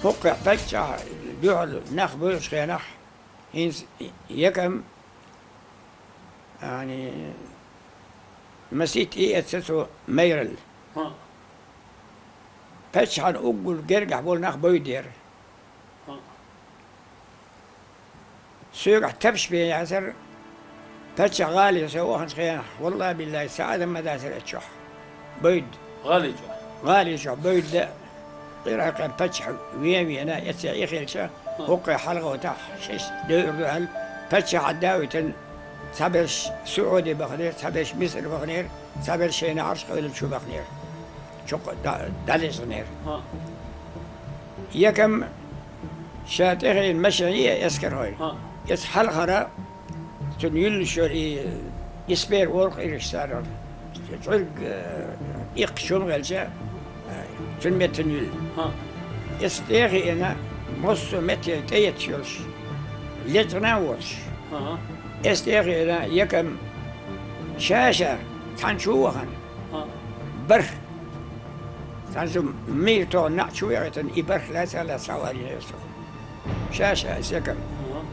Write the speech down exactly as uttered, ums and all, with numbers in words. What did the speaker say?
ХӀокху паччахьан дуьхьал нах бевзачу хенахь, хӀинца якам, яъни, масийтта и эцна цо майралла. ХӀаъ. Паччахьан уггар гергахь болу нах бевддера. ХӀаъ. Соьгахь тапаш бен яцара, паччахь гӀали со ваханчу хенахь, валлахӀи-биллахӀи, цхьа адам ма дацара эцчохь. Бевдда. ГӀали чохь? ГӀали чохь бевдда. Къира хьекхна паччахь вен-вена, эццехь и хилча, хӀокхе хьалха тӀехь шаьш девр ду аьлла, паччахь а даийтина, цхьаберш СаӀуди баханера, цхьаберш Мисар баханера, цхьаберш шайна Ӏарш къевлина чу баханера. Чу дӀа-, дӀалезханера. ХӀаъ. Якам ша тӀехь машен е эскархой. ХӀаъ. Иза хьалхара цунна юьллуш йолу и, и спер волу къираш цара. ЧӀуьрг, э, иккхачу хӀума хилча, э, цуьнан меттана юьллу. ХӀаъ. Иза тӀе а хиъна, массо а метте тӀеэцна йолуш, лечкъина а воцуш. ХӀаъ. Иза тӀе а хиъна, якам ша-ша цхьаьна чу а вахана. ХӀаъ. Барх. Цхьана чу мийра тохана наӀ чу веӀийтина, и барх лаьцна а лаьцна схьавалийна иза. Ша-ша, иза якам. ХӀаъ.